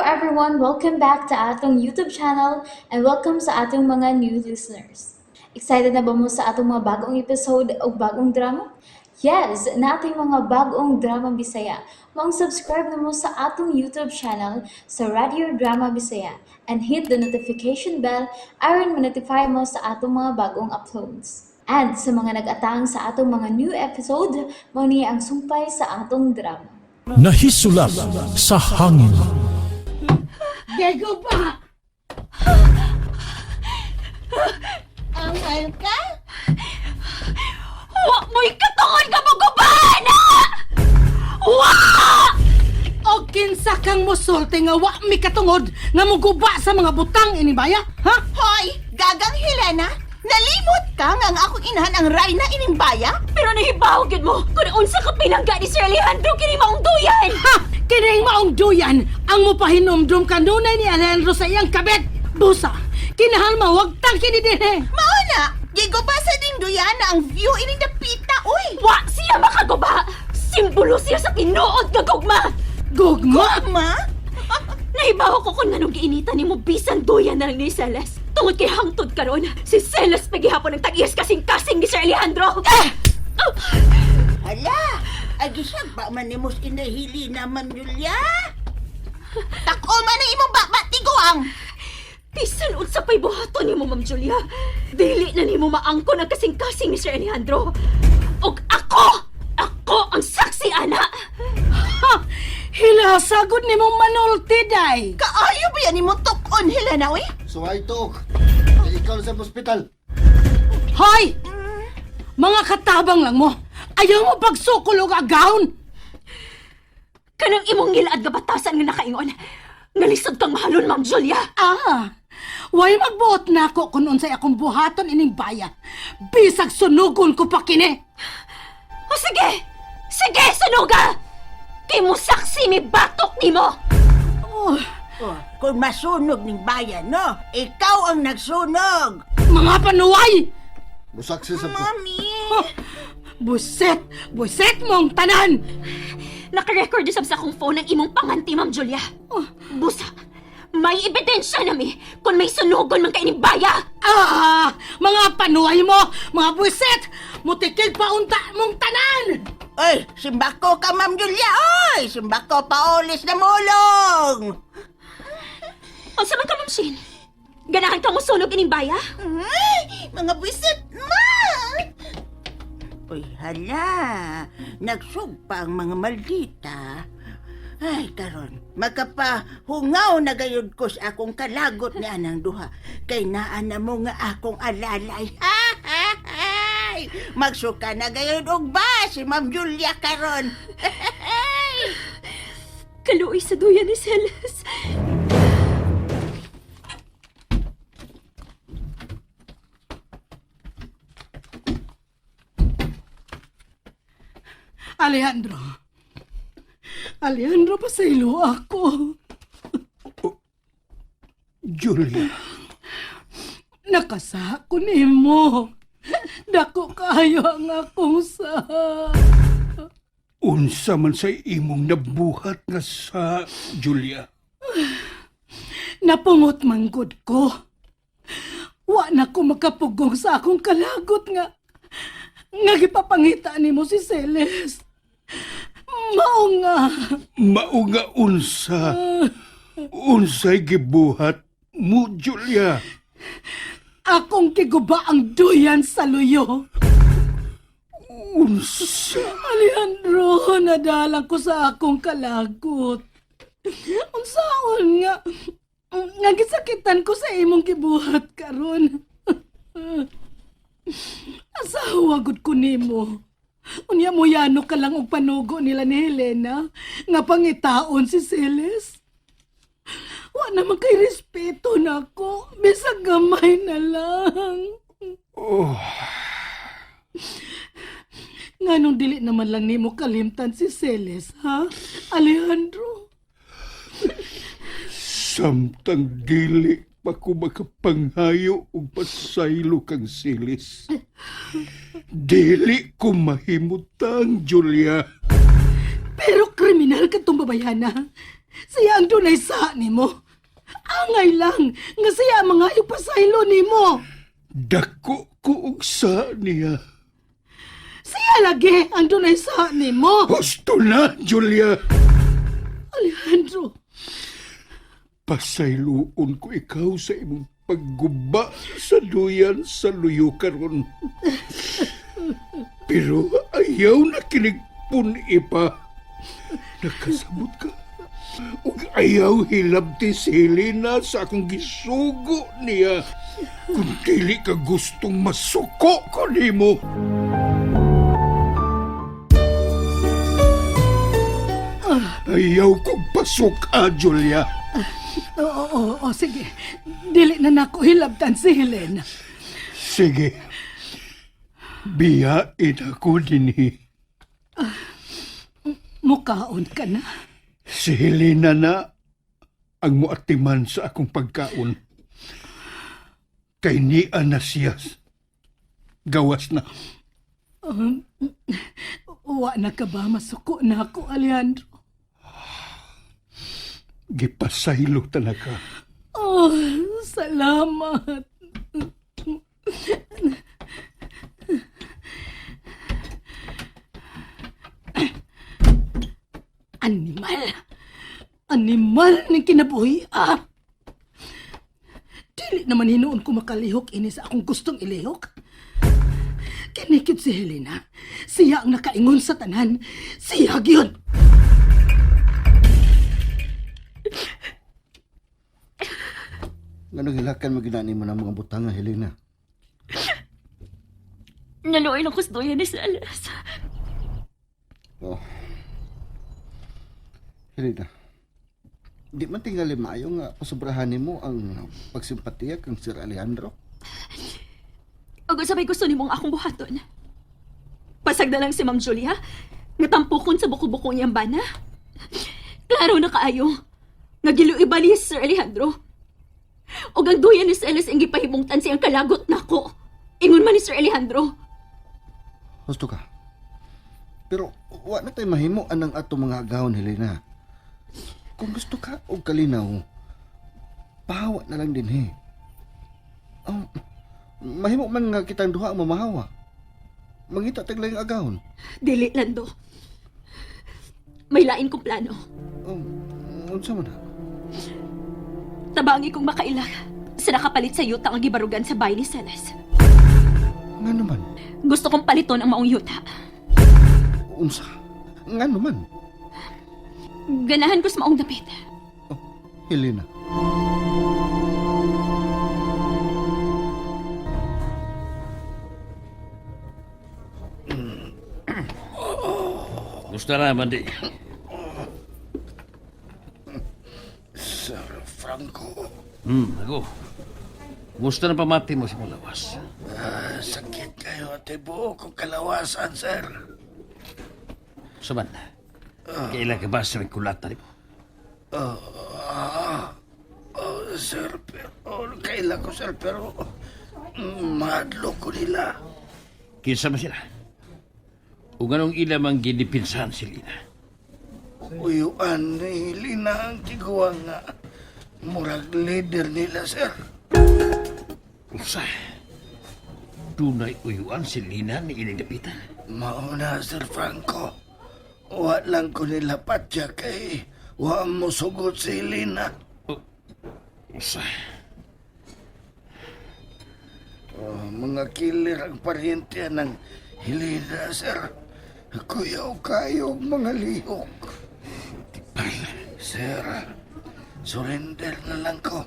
everyone! Welcome back to atong YouTube channel and welcome sa atong mga new listeners. Excited na ba mo sa atong mga bagong episode o bagong drama? Yes, nating mga bagong drama Bisaya. Maong subscribe na mo sa atong YouTube channel sa Radio Drama Bisaya and hit the notification bell aron ma-notify mo sa atong mga bagong uploads. And sa mga nag-atang sa atong mga new episode, mao ni ang sumpay sa atong drama. Nahisulap sa hangin. Gego pa! Angal ka? Wa mo'y katungod nga magubahan na! Wa! O kinsa kang musulti nga wa mi katungod nga muguba sa mga butang inibaya? Ha? Hoy, Gagang Helena! Nalimot ka nga ang akong inahan ang Reyna inimbaya? Pero nahibaw gyud mo kung unsa ka pinangga ni Sir Alejandro kini maong duyan! Ha! Kining maong duyan ang mupahinumdum kanunay ni Alejandro sa iyang kabit! Busa! Kinahal mawagtang kini dinhi! Mao na! Giguba sa ding na ang view ining dapita, uy! Wa siya makaguba! Simbolo siya sa tinuod nga gugma! Gugma! Ma? Nahibaw ko kung anong giinitan nimo bisan duyan na lang ni Celes. Tungod kay hangtod karon, si Celes pagihapon ang tag-iyas kasing-kasing ni Sir Alejandro. Eh! Oh! Hala, agisag ba man ni mos inahili naman, Julia? Tako man ang imong bakba, tiguang! Bisan unsa pa'y buhaton nimo, Ma'am Julia. Dili na nimo maangkon ang kasing-kasing ni Sir Alejandro. Og ako! Ako ang saksi, ana! Ha! Hilasagod ni mong manulti, day! Kaayo ba yan imong tukon, Helena, uy? Suway tuok. Ikaw sa ospital. Hoy! Mga katabang lang mo! Ayaw mo pagsukol og agawon! Kanang imong ngilaad nga batasan nga nakaingon. Ngalisod kang mahalon, Ma'am Julia. Ah, way magbuot na ako kung unsay akong buhaton ining baya. Bisag sunugon ko pa kini. O sige! Sige, sunuga! Kay mo saksi mi batok nimo! Oh, Oh, kung masunog ning bayan, no? Ikaw ang nagsunog. mga panuway! Musaksi sa ko. Mami! Oh, buset! Buset mong tanan! Naka-record sab sa akong phone ang imong panganti, Ma'am Julia. Busa, may ebidensya nami kung may sunugon man kay ining baya. Ah, mga panuway mo! Mga buset! Mutikig pa unta mong tanan! Oy, simbako ka, Ma'am Julia. Oy, simbako paulis na mulong. Unsa man ka, Ma'am Shin? Ganahan ka mo sunog ining baya? Ay, mga buwisit, ma! Uy, hala. Nagsugpa ang mga maldita. Ay, karon, makapahungaw na gayud ko sa akong kalagot ni anang duha. Kay naa na mo nga akong alalay. Hay! Magsuka na gayud og ba si Ma'am Julia karon. Kaluoy sa duyan ni Celes. Alejandro. Alejandro, pasaylo ako. Julia, Nakasako nimo. Dako kayo ang akong sa. unsa man sa imong nabuhat nga sa Julia. Napungot manggod ko. Wa na ko makapugong sa akong kalagot nga nga gipapangita nimo si Celes. Mao nga. Mao nga unsa. Unsay gibuhat mo, Julia. Akong kiguba ang duyan sa luyo. Unsa. Alejandro, nadala ko sa akong kalagot. Unsaon nga nga gisakitan ko sa imong gibuhat karon. Asawa gud ko nimo. Unya mo yano ka lang og panugo nila ni Helena nga pangitaon si Celes. Wa naman kay respeto nako, bisag gamay na lang. Oh, Nganong dili naman lang nimo kalimtan si Celes, ha? Alejandro. Samtang dili pa ko makapanghayo og pasaylo kang silis. Dili ko mahimutang, Julia. Pero kriminal ka tong babayhana. Siya ang dunay sa nimo. Angay lang nga siya ang mga pasaylo nimo. Dako ko og sa niya. Siya lagi ang dunay sa nimo. Husto na, Julia. Alejandro, Pasayloon ko ikaw sa imong pagguba sa duyan sa luyo karon. Pero ayaw na kinig pun-ipa. Nakasabot ka. Ug ayaw hilabti si Helena sa akong gisugo niya. Kung dili ka gustong masuko ko nimo. Ayaw kong pasok, ah, Julia. oo, oo, oo, sige. Dili na nako hilabtan si Helena. Sige. Biyain ako dinhi. Mukaon ka na. Si Helena na ang muatiman sa akong pagkaon. Kay niya na siya. Gawas na. Wa na ka ba masuko na ako, Alejandro? Gipasaylo talaga. Oh, salamat. Animal. Animal ni kinabuhi, ah. Dili naman hinuon ko makalihok ini sa akong gustong ilihok. Kinikit si Helena. Siya ang nakaingon sa tanan. Siya gyud. Nganong hilakan mo ginani mo ng mga butanga, Helena? Naluoy lang ko sa duyan ni Celes. Oh. Helena, di man tingali maayo nga pasubrahan nimo ang pagsimpatiya kang Sir Alejandro. Ug unsa may gusto nimong akong buhaton? Pasag na lang si Ma'am Julia. Nga tampukon sa buko-buko niyang bana. Klaro na kaayo. Nga giluiba ni Sir Alejandro. Ug ang duyan ni Celes ang gipahibungtan siyang kalagot nako. Ingon man ni Sir Alejandro. Husto ka. Pero wa na tay mahimo anang ato mga agahon, Helena. Kung gusto ka og kalinaw, pahawa na lang din he. Oh, mahimo man nga kitang duha ang mamahawa. Mangita tag laing agahon. Dili lando. May lain kong plano. Oh, unsa man ha? Tabangi kong makaila sa nakapalit sa yuta ang gibarugan sa bahay ni Celes. Nga naman. Gusto kong paliton ang maong yuta. Unsa? Nga naman. Ganahan ko sa maong dapit. Oh, Helena. Gusto na naman di. Sir Franco, Ako. Gusto na pamati mo sa mong lawas. sakit kayo at buo kong kalawasan, sir. Saman, kailan ka ba sa may kulata ni mo? Oh, sir, pero kailan ko, sir, pero madlo ko nila. Kinsa man sila? Ug anong ila mang gidipinsahan si Lina? Uyuan ni Lina ang tiguang nga murag leader nila, sir. Usa, dunay uyuan si Lina ni ilang dapitan. Mauna, Sir Franco. Wa lang ko nila patya kay wa mo sugot si Lina. Usa, Oh, mga killer ang paryente ng Helena, sir. Kuyaw kayo mga lihok. Sir, surrender na lang ko.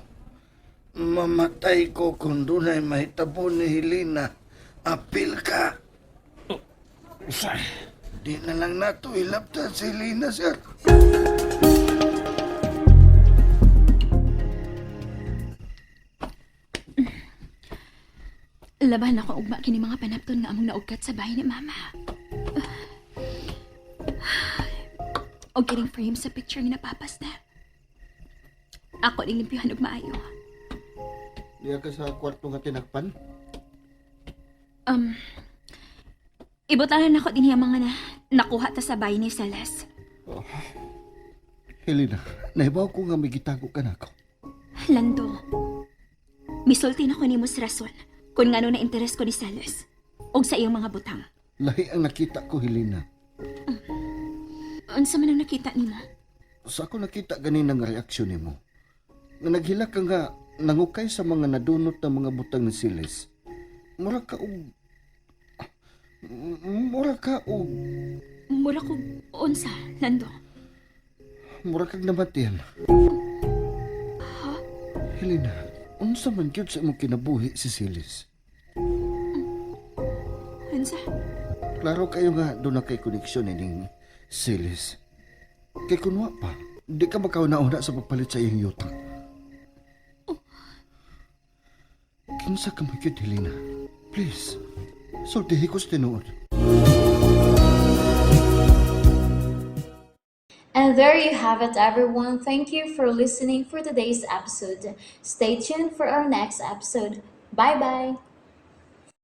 Mamatay ko kung dunay mahitabo ni Helena. Apil ka. usa. Di na lang nato ilaptan si Helena, sir. Laban ako ugma kini mga panapton nga among naugkat sa bahay ni Mama. Og kining frame sa picture nga napapas na. Ako ning limpyuhan og maayo. Diya ka sa kwarto nga tinakpan? Um, ibutalan ako din ang mga na nakuha ta sa bahay ni Celeste. Helena, nahibaw ko nga may gitago ka nako. Lando, misulti na ko nimo sa rason kung ngano na interes ko ni Celes og sa iyang mga butang. Lahi ang nakita ko, Helena. Unsa man ang nakita nimo? Sa ako nakita ganina nga reaksyon nimo. Nga naghilak ka nga nangukay sa mga nadunot na mga butang ni Siles. Mura ka og mura ka og Mura ko unsa, Lando. mura kag namatian. Helena, unsa man gyud sa imong kinabuhi si Siles? Unsa? Klaro kayo nga doon na kay koneksyon ining Siles. Kay kunwa pa, di ka makauna-una sa pagpalit sa iyong yuta. Kinsa ka man gyud, Helena? Please, sultihi ko sa tinuod. And there you have it, everyone. Thank you for listening for today's episode. Stay tuned for our next episode. Bye bye.